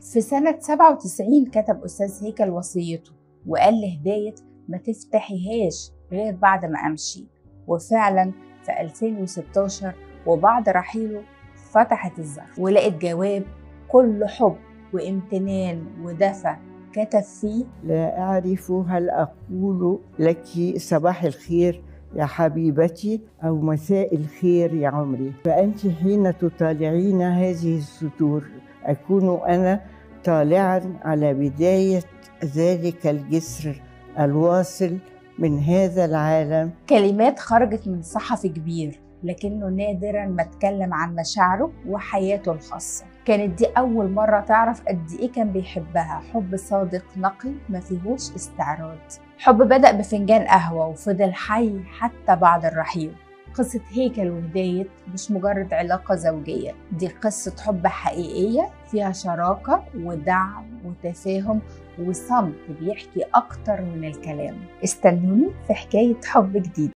في سنة 97 كتب أستاذ هيكل وصيته وقال لهداية ما تفتحيهاش غير بعد ما أمشي، وفعلا في 2016 وبعد رحيله فتحت الظرف ولقت جواب كله حب وامتنان ودفى كتب فيه: لا أعرف هل أقول لك صباح الخير يا حبيبتي أو مساء الخير يا عمري، فأنت حين تطالعين هذه السطور أكون أنا طالعا على بداية ذلك الجسر الواصل من هذا العالم. كلمات خرجت من صحفي كبير لكنه نادرا ما اتكلم عن مشاعره وحياته الخاصة. كانت دي أول مرة تعرف قد إيه كان بيحبها، حب صادق نقي ما فيهوش استعراض، حب بدأ بفنجان قهوة وفضل حي حتى بعد الرحيل. قصة هيكل وهداية مش مجرد علاقة زوجية، دي قصة حب حقيقية فيها شراكة ودعم وتفاهم وصمت بيحكي أكتر من الكلام. استنوني في حكاية حب جديدة.